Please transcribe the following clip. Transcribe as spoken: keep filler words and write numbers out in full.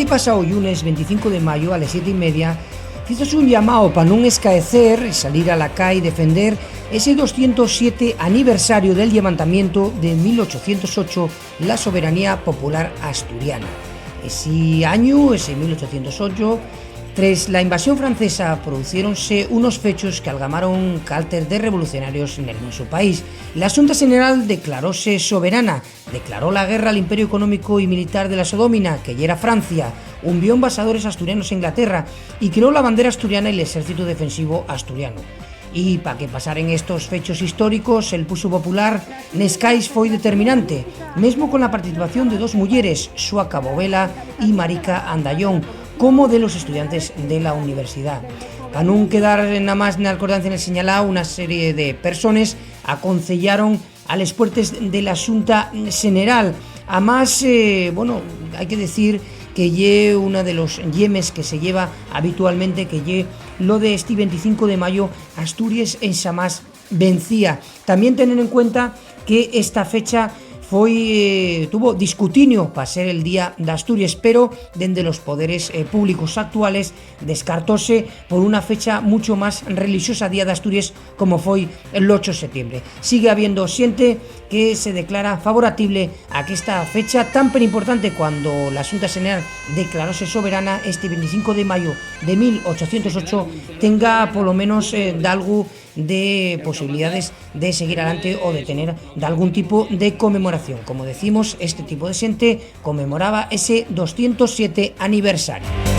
Pasao llunes venticinco de mayo a les siete y media, fízose un llamao pa nun escaecer y salir a la cai defender ese doscientos siete aniversario del llevantamiento de mil ochocientos ocho, la soberanía popular asturiana. Esi añu, ese mil ochocientos ocho, tres la invasión francesa, produciéronse unos fechos que algamaron calter de revolucionarios nel nuesu país. La Xunta Xeneral declaróse soberana, declaró la guerra al imperio económico y militar de la so dómina, que yera Francia, unvió embaxadores asturianos a Inglaterra y creó la bandera asturiana y l'esércitu defensivo asturiano. Y pa que pasaren estos fechos históricos, el pusu popular nes cais foi determinante, mesmo con la participación de dos muyeres, Suaca Bovela y Marica Andallón, como de los estudiantes de la universidad. Pa nun quedar namás na alcordanza nel señalao, una serie de persones aconceyaron a les puertes de la Xunta Xeneral. Amás, eh, bueno, hai que decir que ye una de los yemes que se lleva habitualmente, que ye lo de esti venticinco de mayo, Asturies enxamás vencía. Tamién tener en cuenta que esta fecha foi, eh, tuvo discutinio pa ser el Día d'Asturies, pero dende los poderes, eh, públicos actuales descartóse por una fecha mucho más relixosa, Día d'Asturies, como foi l'ocho de setiembre. Sigue habiendo xente que se declara favoratible a que esta fecha tan perimportante, cuando la Xunta Xeneral declaróse soberana esti venticinco de mayo de mil ochocientos ocho, tenga polo menos, eh, dalgo de posibilidades de seguir adelante o de tener dalgún tipo de conmemoración. Como decimos, este tipo de xente conmemoraba ese doscientos siete aniversario.